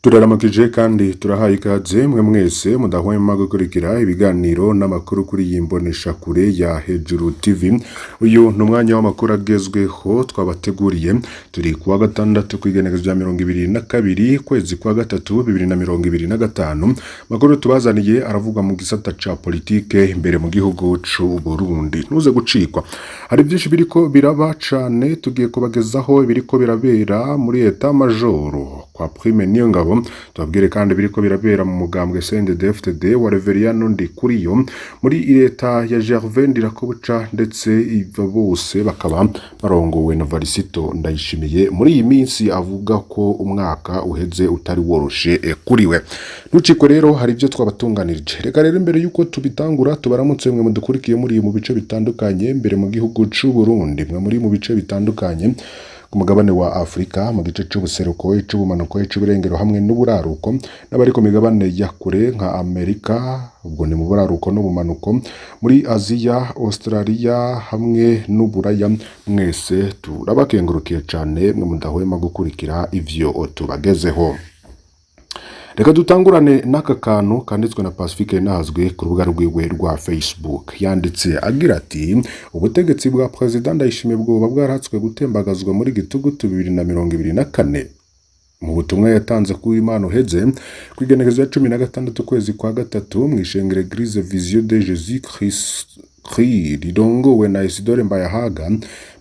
Turaramukije kandi turahaye ikaze mwe mwese mudahwema gukurikira ibiganiro n'amakuru kuri iyi mboneshakure ya Hejuru TV. Uyu ni umwanya w'amakuru agezweho twabateguriye. Turi kuwa gatandatu kw'igenekerezo rya 22 kwezi kwa gatatu 2025. Amakuru tubazaniye aravugwa mu gisata ca politike imbere mu gihugu c'u Burundi. Ntuze gucikwa. Hari byinshi biriko biraba cane, tugiye kubagezaho ibiriko birabera muri état-major kwa Prime Niyongabo. Tubabwire kandi biriko birabera mu mugambwe CNDD-FDD wa Reveriyano Ndikuriyo, muri leta ya Gervais Ndirakobuca, ndetse iva bose bakaba barongowe na Varisito Ndayishimiye. Muri iyi minsi avuga ko umwaka uheze utari woroshe kuri we. Ntucikwe rero, hari ibyo twabatunganirije. Reka rero imbere yuko tubitangura tubaramutse mwe mudukurikiye muri mu bice bitandukanye mbere mu gihugu c'u Burundi, mwe muri mu bice bitandukanye ku mugabane wa Afurika, mu gice c'ubuseruko, ic'ubumanuko, ic'uburengero hamwe n'uburaruko, n'abari ku migabane ya kure nka Amerika, ubwo ni mu buraruko n'ubumanuko, muri Aziya, Australia hamwe n'Uburaya. Mwese turabakengurukiye cane mwe mudahwema gukurikira ivyo tubagezeho. Reka dutangurane n'aka kantu kanditswe na Pacifique Nahazwe ku rubuga rwiwe rwa Facebook. Yanditse agira ati: "Ubutegetsi bwa Perezida Ndayishimiye bwoba bwarahatswe gutembagazwa muri gitugutu 2024." Mu butumwa yatanze ku Imana uheze ku igenekerezo rya 16 ukwezi kwa gatatu mu ishengero Eglise Vision de Jésus Christ rirongowe na Isidore Mbayahaga,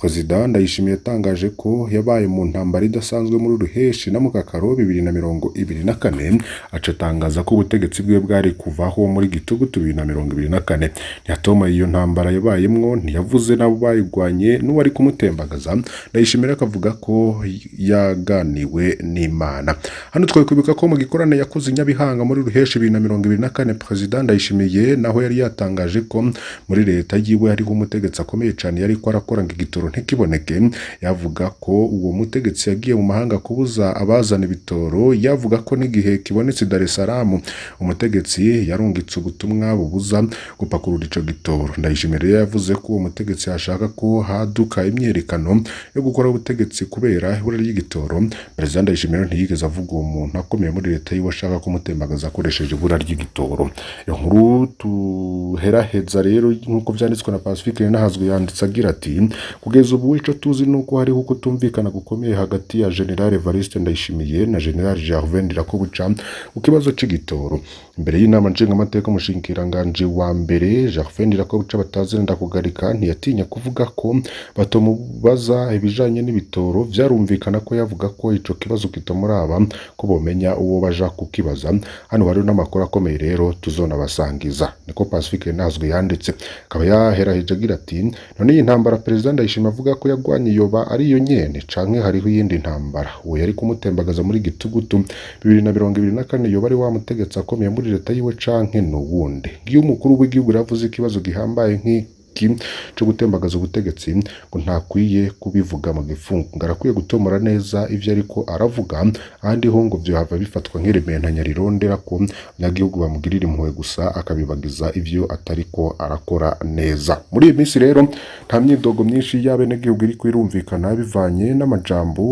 Perezida Ndayishimiye yatangaje ko yabaye mu ntambara idasanzwe muri Ruheshi na Mukakaro 2024, aca atangaza ko ubutegetsi bwe bwari kuvaho muri gitugutu 2024. Ntiyatomoye iyo ntambara yabayemwo, ntiyavuze n'abo bayigwanye n'uwari kumutembagaza. Ndayishimiye akavuga ko yaganiwe n'Imana. Hano twakwibuka ko mu gikorane yakoze i Nyabihanga muri Ruheshi 2024, Perezida Ndayishimiye naho yari yatangaje ko muri leta yiwe hariho umutegetsi akomeye cyane yariko arakora ngo igitoro ntikiboneke. Yavuga ko uwo mutegetsi yagiye mu mahanga kubuza abazana ibitoro. Yavuga ko n'igihe kibonetse i Dar es Salaam, umutegetsi yarungitse ubutumwa bubuza gupakurura ico gitoro. Ndayishimiye rero yavuze ko uwo mutegetsi ashaka ko haduka imyiyerekano yo gukora ubutegetsi kubera ibura ry'igitoro. Perezida Ndayishimiye ntiyigeze avuga uwo muntu akomeye muri leta yiwe ashaka kumutembagaza akoresheje ibura ry'igitoro. Iyo nkuru tuheraheza rero nk'uko vyanditswe na Pacifique Nahazwe, yanditse agira ati: "Kugeza ubu ico tuzi nuko hariho ukutumvikana gukomeye hagati ya General Evariste Ndayishimiye na General Gervais Ndirakobuca ku kibazo c'igitoro. Imbere y'inama nshingamateka, umushikiranganji wa mbere Gervais Ndirakobuca batazira Ndakugarika ntiyatinya kuvuga ko batomubaza ibijanye n'ibitoro. Vyarumvikana ko yavuga ko ico kibazo kitamuraba, ko bomenya uwo baja kukibaza. Hano hariho n'amakuru akomeye rero tuzonabasangiza." Niko Pacifique Nahazwe yanditse, akaba yaheraheje agira ati: "None iyi ntambara Perezida Ndayishimiye avuga ko yagwanye yoba ari iyo nyene, canke hariho iyindi ntambara? Uwo yari kumutembagaza muri gitugutu 2024 yoba ari wa mutegetsi akomeye muri leta yiwe, canke n'uwundi? Ngiyo umukuru w'igihugu yavuze ikibazo gihambaye nk'iki co gutembagaza ubutegetsi, ngo ntakwiye kubivuga mu gifungo, ngo arakwiye gutomora neza ivyo ariko aravuga. Ahandi ho ngo vyohava bifatwa nk'irementanya rirondera ko abanyagihugu bamugirira impuhwe gusa, akabibagiza ivyo atariko arakora neza." Muri iyi minsi rero nta myidogo myinshi y'abenegihugu iriko irumvikana bivanye n'amajambo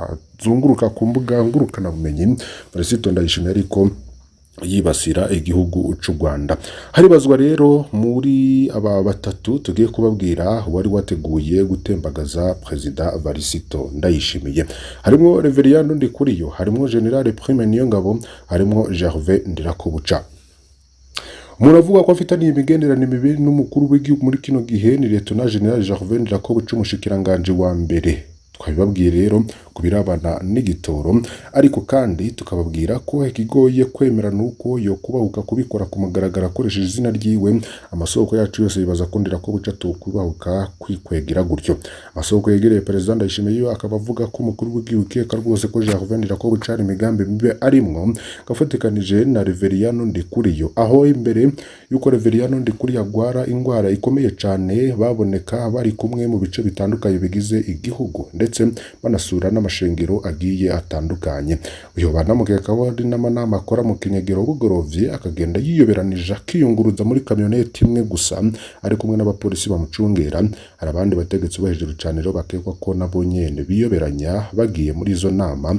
azunguruka ku mbuga ngurukanabumenyi. Varisito Ndayishimiye ariko yibasira igihugu c'u Rwanda. Haribazwa rero muri aba batatu tugiye kubabwira wari wateguye gutembagaza Perezida Varisito Ndayishimiye. Harimwo Reveriyando Ndikuriyo, harimwo General Prime Niyongabo, harimwo Gervais Ndirakobuca. Umuntu avuga ko afitaniye imigenderanire mibi n'umukuru w'igihugu muri kino gihe ni Lieutenant General Gervais Ndirakobuca, umushikiranganji wa mbere. Twabibabwiye rero ku birabana n'igitoro, ariko kandi tukababwira ko ikigoye kwemera nuko yo kubahuka kubikora ku mugaragaro akoresheje izina ryiwe. Amasoko yacu yose yibaza ko Ndirakobuca tukubahuka kwikwegera gutyo. Amasoko yegereye Perezida Ndayishimiye yo akaba avuga ko umukuru w'igihugu ukeka rwose ko Gervais Ndirakobuca hari imigambi mibi arimwo gafatikanije na Reveriyano Ndikuriyo, aho imbere yuko Reveriyano Ndikuriyo agwara ingwara ikomeye cane baboneka bari kumwe mu bice bitandukanye bigize igihugu, ndetse banasura n'amashengero agiye atandukanye. Uyu banamukeka ko hari n'amanama akora mu kinyegero bugorovye, akagenda yiyoberanije, akiyunguruza muri kamyoneti imwe gusa ari kumwe n'abapolisi bamucungera. Hari abandi bategetsi bo hejuru cane rero bakekwa ko nabo nyene biyoberanya bagiye muri izo nama.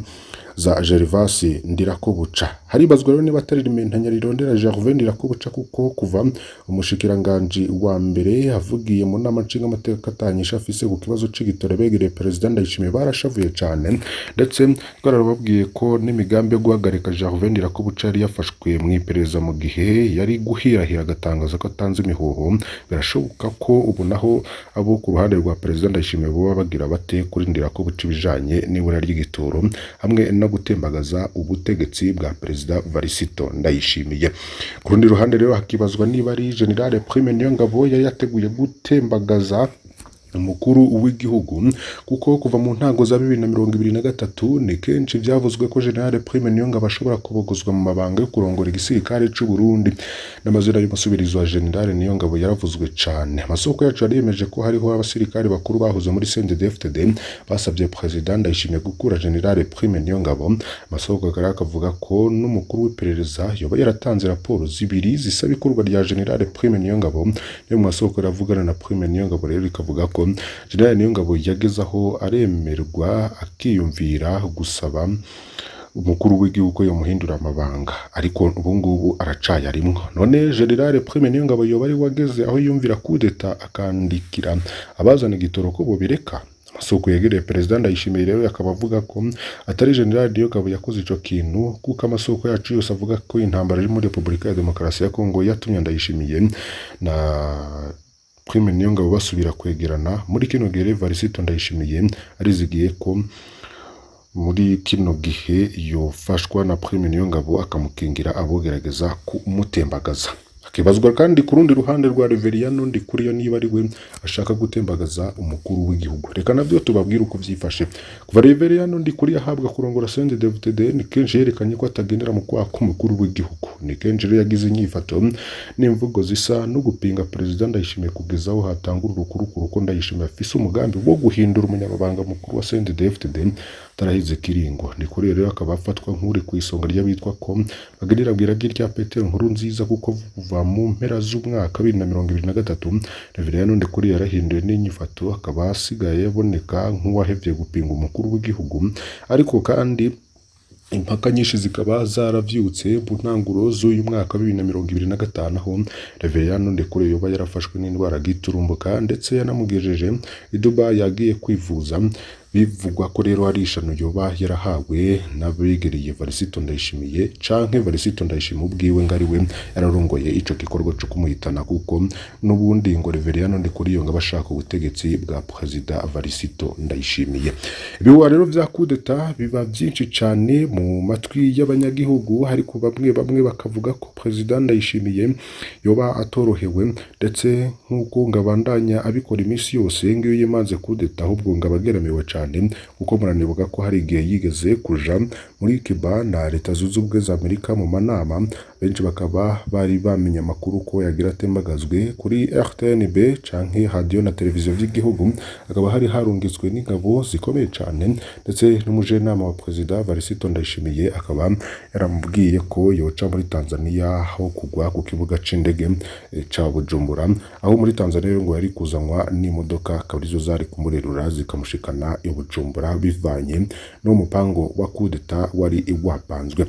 za Gervas Ndirakobuca. Haribazwa rero niba atari rimentanya rirondera Gervais Ndirakobuca, kuko kuva umushikiranganji wa mbere avugiye mu nama nshingamateka atanyisha afise ku kibazo c'igitoro, begereye Perezida Ndayishimiye barashavuye cane, ndetse twarababwiye ko n'imigambi yo guhagarika Gervais Ndirakobuca yari yafashwe mu iperereza mu gihe yari guhirahira agatangaza ko atanze imihoho. Birashoboka ko ubu naho abo ku ruhande rwa Perezida Ndayishimiye boba bagira bate kuri Ndirakobuca ibijanye n'ibura ry'igitoro hamwe no gutembagaza ubutegetsi bwa Perezida Varisito Ndayishimiye. Ku rundi ruhande rero hakibazwa niba ari General Prime Niyongabo yari yateguye gutembagaza umukuru w'igihugu, kuko kuva mu ntango za 2023 ni kenshi byavuzwe ko General Prime Niyongabo ashobora kubogozwa mu mabanga yo kurongora igisirikare c'u Burundi. N'amazina y'umusubirizi wa General Niyongabo yaravuzwe cane. Amasoko yacu yariyemeje ko hariho abasirikare bakuru bahoze muri CNDD-FDD basabye Perezida Ndayishimiye gukura General Prime Niyongabo. Amasoko akaba akavuga ko n'umukuru w'iperereza yoba yaratanze raporo zibiri zisaba ikurwa rya General Prime Niyongabo. Niyo mu masoko yaravugana na Prime Niyongabo rero ikavuga ko General Niyongabo yageze aho aremerwa, akiyumvira gusaba umukuru w'igihugu ko yomuhindura amabanga, ariko ubu ngubu aracayarimwo. None General Prime Niyongabo yoba ari wageze aho yumvira kudeta akandikira abazana igitoro ko bobireka? Amasoko yegereye Perezida Ndayishimiye rero akaba avuga ko atari General Niyongabo yakoze ico kintu, kuko amasoko yacu yose avuga ko intambara iri muri Repubulika ya Demokarasi ya Kongo yatumye Ndayishimiye na Prime Niyongabo basubira kwegerana. Muri kino gihe Varisito Ndayishimiye arizigiye ko muri kino gihe yofashwa na Prime Niyongabo akamukingira abogerageza kumutembagaza. Hakibazwa kandi ku rundi ruhande rwa Reveriyano Ndikuriyo niba ari we ashaka gutembagaza umukuru w'igihugu. Reka nabyo tubabwire uko vyifashe. Kuva Reveriyano Ndikuriyo ahabwa kurongora CNDD-FDD, ni kenshi yerekanye ko atagendera mu kwaha k'umukuru w'igihugu. Ni kenshi rero yagize inyifato n'imvugo zisa no gupinga Perezida Ndayishimiye, kugeza aho hatangura urukurukuru ko Ndayishimiye afise umugambi wo guhindura umunyamabanga mukuru wa CNDD-FDD atarahize kiringo. Ndikuriyo rero akaba afatwa nk'uri ku isonga ry'abitwa ko baganira bwiragi rya Petero Nkurunziza, kuko kuva mu mpera z'umwaka 2023 Reveriyano Ndikuriyo yarahinduye n'inyifato, akaba asigaye aboneka nk'uwahevye gupinga umukuru w'igihugu. Ariko kandi impaka nyinshi zikaba zaravyutse mu ntanguro z'uyu mwaka wa 2025, aho Reveriyano Ndikuriyo yoba yarafashwe n'indwara giturumbuka, ndetse yanamugejeje i Dubai yagiye kwivuza. Bivugwa ko rero ari ishano yoba yarahawe n'abegereye Varisito Ndayishimiye canke Varisito Ndayishimiye ubwiwe ngo ari we yararongoye ico gikorwa co kumuhitana, kuko n'ubundi ngo Reveriyano Ndikuriyo ngo abashaka ubutegetsi bwa Perezida Varisito Ndayishimiye. Ibihuha rero vya kudeta biba vyinshi cane mu matwi y'abanyagihugu, ariko bamwe bamwe bakavuga ko Perezida Ndayishimiye yoba atorohewe, ndetse nk'uko ngo abandanya abikora iminsi yose ngiyo yimanze kudeta, ahubwo ngo abageramiwe cane, kuko muranibuka ko hari igihe yigeze kuja muri Cuba na Leta Zunze Ubumwe za Amerika mu manama, benshi bakaba bari bamenye amakuru ko yagira atembagazwe kuri RTNB canke radio na televiziyo vy'igihugu, akaba hari harungitswe n'ingabo zikomeye cane, ndetse n'umujenama wa Perezida Varisito Ndayishimiye akaba yaramubwiye ko yoca muri Tanzania aho kugwa ku kibuga c'indege ca Bujumbura, aho muri Tanzania ngo yari kuzanwa n'imodoka akaba arizo zari kumurerura zikamushikana i Bujumbura, bivanye n'umupango wa kudeta wari wapanzwe.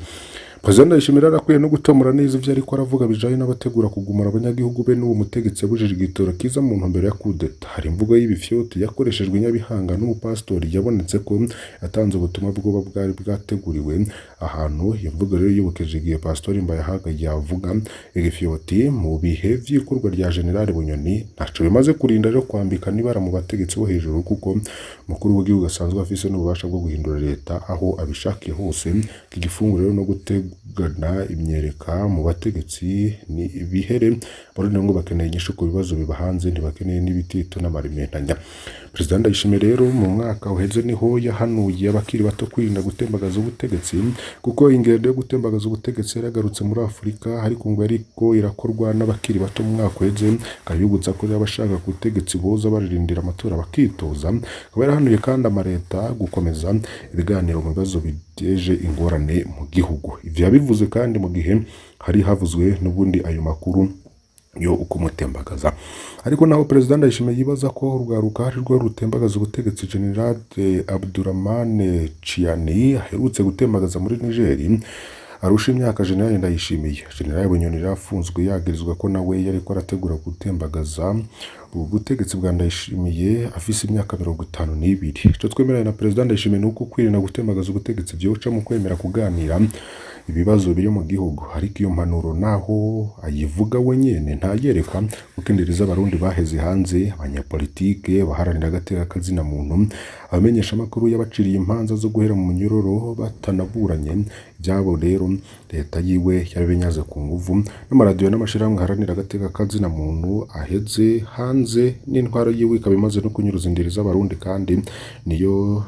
Perezida Ndayishimiye arakwiye no gutomora neza ivyo ariko aravuga bijanye n'abategura kugumura abanyagihugu be n'uwo mutegetsi yabujije igitoro kiza mu ntumbero ya kudeta. Hari imvugo y'ibifyoto yakoreshejwe i Nyabihanga n'umupasitori yabonetse ko yatanze ubutumwa bwoba bwari bwateguriwe ahantu. Iyo mvugo rero yibukeje igihe Pasitori Mbayahaga yavuga igifyoti mu bihe vy'ikurwa rya General Bunyoni. Ntaco bimaze kurinda rero kwambika n'ibara mu bategetsi bo hejuru, kuko umukuru w'igihugu asanzwe afise n'ububasha bwo guhindura leta aho abishakiye hose. Iki gifungo rero no gutegana imyereka mu bategetsi ni bihere. Abarundi ngo bakeneye inyishu ku bibazo bibahanze, ntibakeneye n'ibitito n'amarimentanya. Perezida Ndayishimiye rero mu mwaka uheze niho yahanuye abakiri bato kwirinda gutembagaza ubutegetsi, kuko ingendo yo gutembagaza ubutegetsi yaragarutse muri Afurika, ariko ngo yariko irakorwa n'abakiri bato mu mwaka uheze. Akabibutsa ko abashaka ubutegetsi boza bararindira amatora bakitoza. Akaba yarahanuye kandi amareta gukomeza ibiganiro mu bibazo biteje ingorane mu gihugu. Ivyo yabivuze kandi mu gihe hari havuzwe n'ubundi ayo makuru yo ukumutembagaza. Ariko naho Perezida Ndayishimiye yibaza ko urwaruka ari rwo rutembagaza ubutegetsi, General Abdourahmane Tchiani aherutse gutembagaza muri Niger arusha imyaka General Ndayishimiye. General Bunyoni yari afunzwe yagirizwa ko nawe yariko arategura gutembagaza ubutegetsi bwa Ndayishimiye afise imyaka 52. Ico twemeranya na Perezida Ndayishimiye nuko kwirinda gutembagaza ubutegetsi vyoca mu kwemera kuganira ibibazo biri mu gihugu, ariko iyo mpanuro naho ayivuga we nyene ntayerekwa, kuko indiri z'abarundi baheze hanze, abanyapolitike baharanira agateka kazina muntu, abamenyeshamakuru yabaciriye impanza zo guhera mu munyororo batanaburanye ivyabo. Rero leta yiwe yarabinyaze ku nguvu, n'amaradiyo n'amashirahamwe aharanira agateka kazina muntu aheze hanze, n'intwaro yiwe ikaba imaze no kunyuruza indiri z'abarundi, kandi niyo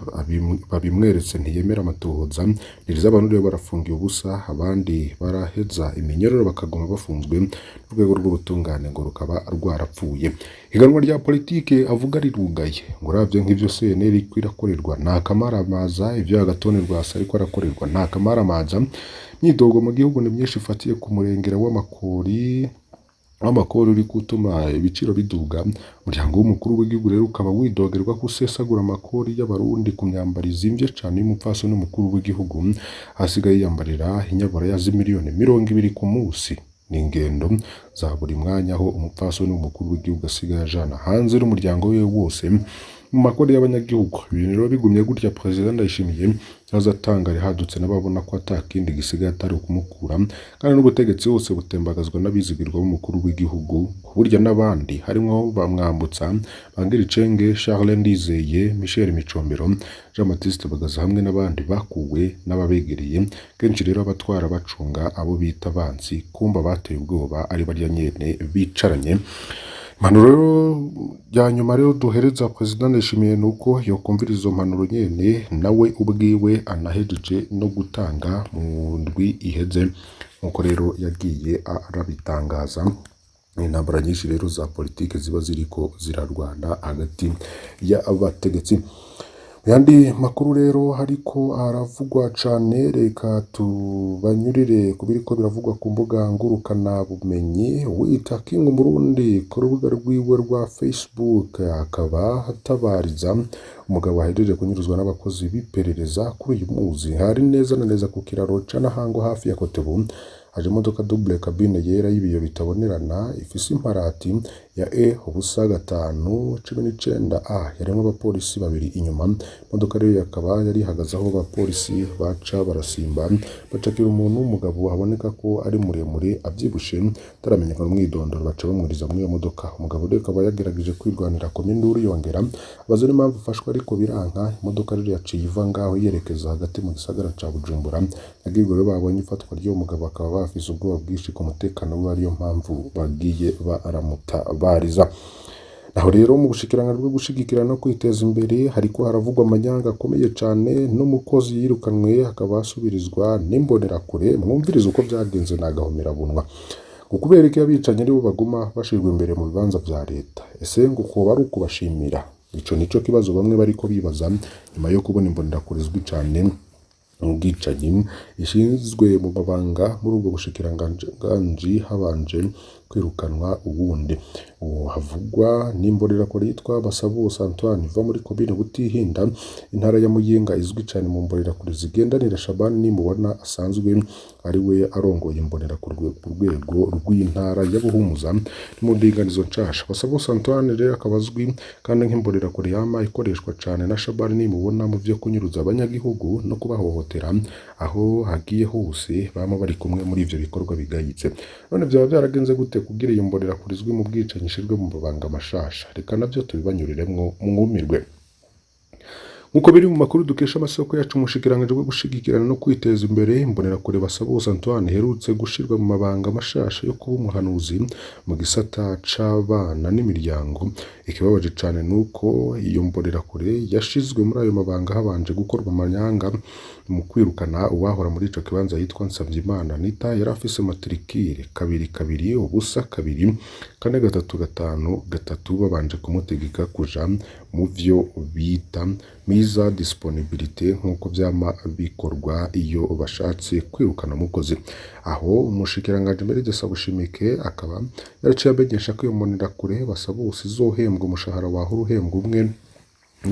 babimweretse ntiyemera amatohoza. Indiri z'abarundi rero barafungiye ubusa, abandi baraheza iminyororo bakaguma bafunzwe, n'urwego rw'ubutungane ngo rukaba rwarapfuye. Higanwa rya politike avuga rirugaye, ngo uravye nk'ivyo CNL iriko irakorerwa nta kamaramaza, ivyo Agathon Rwasa ariko arakorerwa nta kamaramaza. Imyidogo mu gihugu ni myinshi ifatiye ku murengera w'amakori uri gutuma ibiciro biduga. Umuryango w'umukuru w'igihugu rero ukaba widogerwa ko usesagura amakori y'abarundi ku myambaro izimvye cane y'umupfasoni w'umukuru w'igihugu, asigaye yiyambarira inyabaraya z'imiliyoni 20 ku musi. Ni ingendo za buri mwanya aho umupfasoni w'umukuru w'igihugu asigaye ajana hanze n'umuryango wiwe wose mu makori y'abanyagihugu. Ibintu rero bigumye gutya, Perezida Ndayishimiye ntazatangare hadutse n'ababona ko ata kindi gisigaye atari ukumukura, kandi n'ubutegetsi bose butembagazwa n'abizigirwa b'umukuru w'igihugu, burya n'abandi harimwo bamwambutsa Bangiricenge, Charles Ndizeye, Michel Micombero, Jean Baptiste Bagaza hamwe n'abandi bakuwe n'ababegereye. Kenshi rero abatwara bacunga abo bita abansi, kumba bateye ubwoba ari barya nyene bicaranye. Impanuro rero ya nyuma rero duhereza Perezida Ndayishimiye nuko yokumviriza izo mpanuro nyene nawe ubwiwe anahejeje no gutanga mu ndwi iheze, nkuko rero yagiye arabitangaza. Intambara nyinshi rero za politike ziba ziriko zirarwana hagati y'abategetsi. Mu yandi makuru rero hariko aravugwa cane, reka tubanyurire ku biriko biravugwa ku mbuga ngurukana bumenyi. Wita King Murundi ku rubuga rwiwe rwa Facebook akaba atabariza umugabo ahejeje kunyuruzwa n'abakozi b'iperereza kuri uyu muzi. Hari neza na neza ku kiraro ca Nahango hafi ya Kotebu, haje imodoka double cabine yera y'ibiyo bitabonerana ifise imparati ya E 0 5 19 A, yarimwo abapolisi babiri inyuma. Imodoka rero yakaba yari ihagaze aho abapolisi baca barasimba, bacakira umuntu w'umugabo haboneka ko ari muremure avyibushe ataramenyekana umwidondoro, baca bamwuriza muri iyo modoka. Umugabo rero akaba yagerageje kwirwanira akoma induru yongera abaza n'impamvu afashwe, ariko biranka. Imodoka rero yaciye iva ngaho yerekeza hagati mu gisagara ca Bujumbura. Abanyagihugu rero babonye ifatwa ry'uwo mugabo bakaba bafise ubwoba bwinshi ku mutekano wiwe, ariyo mpamvu bagiye baramutabariza. Naho rero mu bushikiranganji bwo gushigikira no kwiteza imbere hariko haravugwa amanyanga akomeye cane, n'umukozi yirukanwe akaba asubirizwa n'imbonerakure. Mwumvirize uko vyagenze nagahomerabunwa. Ngo kubera iki abicanyi aribo baguma bashirwa imbere mu bibanza vya leta? Ese ngo koba ari ukubashimira? Ico nico kibazo bamwe bariko bibaza nyuma yo kubona imbonerakure izwi cane mu bwicanyi ishinzwe mu mabanga muri ubwo bushikiranganji habanje kwirukanwa uwundi. Uwo havugwa n'imbonerakure yitwa Basabose Antoine iva muri komine Butihinda, intara ya Muyinga, izwi cane mu mbonerakure zigendanira Shabani Nimubona asanzwe ari we arongoye imbonerakure ku rwego rw'intara ya Buhumuza mu ndinganizo nshasha. Basabose Antoine rero akaba azwi kandi nk'imbonerakure yama ikoreshwa cane na Shabani Nimubona mu vyo kunyuruza abanyagihugu no kubahohotera aho hagiye hose bama bari kumwe muri ivyo bikorwa bigayitse. None vyoba vyaragenze gute kugira iyo mbonerakure izwi mu bwicanyi ishirwe mu mabanga mashasha? Reka navyo tubibanyuriremwo mwumirwe. Nkuko biri mu makuru dukesha amasoko yacu, umushikiranganji bwo gushigikirana no kwiteza imbere, imbonerakure Basabose Antoine iherutse gushirwa mu mabanga mashasha yo kuba umuhanuzi mu gisata c'abana n'imiryango. Ikibabaje cane nuko iyo mbonerakure yashizwe muri ayo mabanga habanje gukorwa amanyanga mu kwirukana uwahora muri ico kibanza yitwa Nsavyimana Anita, yari afise matricule 2 2 0 2 4 3 5 3, babanje kumutegeka kuja mu vyo bita Mise disponibilité, nk'uko vyama bikorwa iyo bashatse kwirukana umukozi. Aho umushikiranganji Meride Sabushimike akaba yaraciye amenyesha ko iyo mbonerakure Basabose izohembwa umushahara wahora uhembwa umwe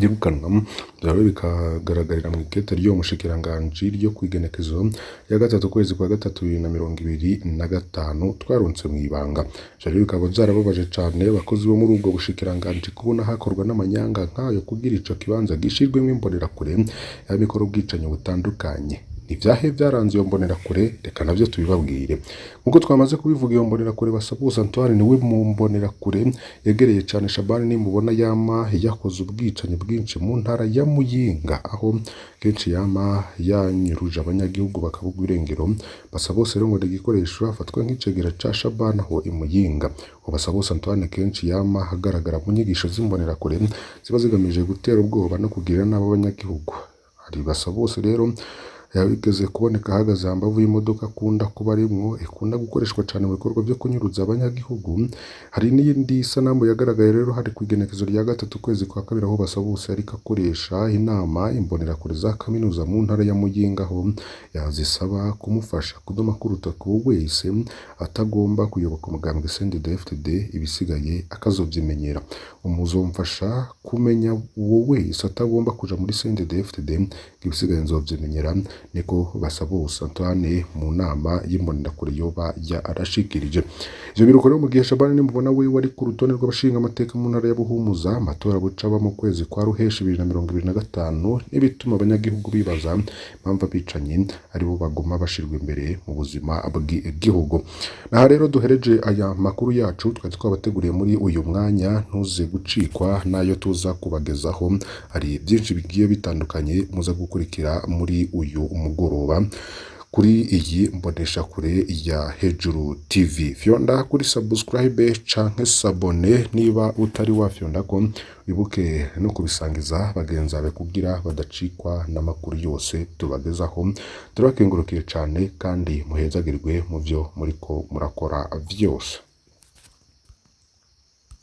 yirukanwa. Rero bikagaragarira mu ikete ry'uwo mushikiranganji ryo kw'igenekezo rya 3 ukwezi kwa 3 2025 twaronse mw'ibanga. Ivyo rero bikaba vyarababaje cane abakozi bo muri ubwo bushikiranganji kubona hakorwa n'amanyanga nk'ayo kugira ico kibanza gishirwemwo imbonerakure yama ikora ubwicanyi butandukanye. Ivyahe vyaranze iyo mbonerakure? Reka navyo tubibabwire. Nkuko twamaze kubivuga, iyo mbonerakure Basabose Antoine niwe mu mbonerakure yegereye cane Shabani Nimubona, yama yakoze ubwicanyi bwinshi mu ntara ya Muyinga, aho kenshi yama yanyuruje abanyagihugu bakabugwa irengero. Basabose rero ngo ni igikoresho, afatwa nk'icegera ca Shabani aho i Muyinga. Basabose Antoine kenshi yama agaragara mu nyigisho z'imbonerakure ziba zigamije gutera ubwoba no kugirira nabi abanyagihugu. Hari Basabose rero yabigeze kuboneka ahagaze hambavu y'imodoka akunda kuba arimwo, ikunda gukoreshwa cane mu bikorwa vyo kunyuruza abanyagihugu. Hari n'iyindi sanamu yagaragaye rero hari kw'igenekezo rya 3 ukwezi kwa 2, aho Basabose yariko akoresha inama imbonerakure za kaminuza mu ntara ya Muyinga, aho yazisaba kumufasha kudoma k'urutoke uwo wese atagomba kuyoboka umugambwe CNDD-FDD, ibisigaye akazovyimenyera. Umuzomfasha kumenya uwo wese atagomba kuja muri CNDD-FDD, ibisigaye nzovyimenyera, niko Basabose Antoine mu nama y'imbonerakure yoba yarashikirije. Ivyo biruko rero mu gihe Shabani Nimubona wiwe ari ku rutonde rw'abashinga amateka mu ntara ya Buhumuza, amatora buca aba mu kwezi kwa Ruheshi 2025, n'ibituma abanyagihugu bibaza impamvu abicanyi aribo baguma bashirwa imbere mu buzima bw'igihugu. Aha rero duhereje aya makuru yacu twari twabateguriye muri uyu mwanya. Ntuze gucikwa n'ayo tuza kubagezaho, hari byinshi bigiye bitandukanye muza gukurikira muri uyu mugoroba kuri iyi mboneshakure ya Hejuru TV. Fyonda kuri subscribe canke s'abonner niba utari wafyonda ko, wibuke no kubisangiza bagenzi bawe kugira badacikwa n'amakuru yose tubagezaho. Turabakengurukiye cane kandi muhezagirwe mu vyo muriko murakora vyose.